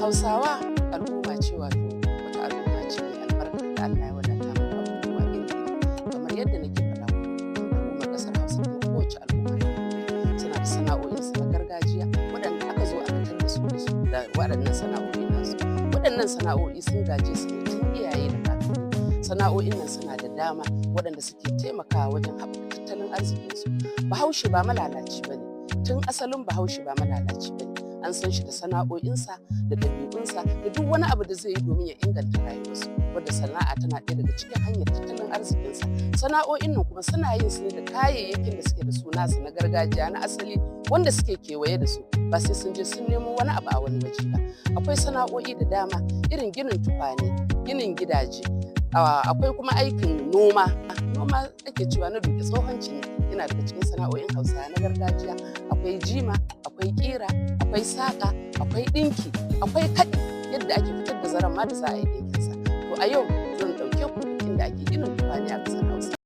Hausawa al'umma ce, wato wata al'umma ce mai albarka da Allah ya wadata mu da abubuwa iri-iri. Kamar yadda nake faɗa, al'ummar ƙasar Hausa kuma kowace al'umma suna da sana'o'insu na gargajiya waɗanda aka zo aka tadda su da su da waɗannan sana'o'i nasu. Waɗannan sana'o'i sun gaje su ne tun iyaye da kakanni. Sana'o'in nan suna da dama waɗanda suke taimakawa wajen haɓaka tattalin arzikinsu. Bahaushe ba malalaci ba ne. Tun asalin Bahaushe ba malalaci ba ne. An san shi da sana'o'insa da ɗabi'unsa da duk wani abu da zai yi domin ya inganta rayuwarsu, wadda sana'a tana ɗaya daga cikin hanyar tattalin arzikinsa. Sana'o'in nan kuma suna yin su ne da kayayyakin da suke da su nasu na gargajiya, na asali, wanda suke kewaye da su, ba sai sun je sun nemo wani abu a wani waje ba. Akwai sana'o'i da dama irin ginin tukwane, ginin gidaje, akwai kuma aikin noma. Noma ake cewa na duki tsohon ciniki, yana daga cikin sana'o'in Hausawa na gargajiya. Akwai jima, akwai kira, akwai saƙa, akwai ɗinki, akwai kaɗi, yadda ake fitar da zaren ma da za a yi ɗinkinsa. To, a yau zan ɗauke ku inda ake ginin tukwane a ƙasar Hausa.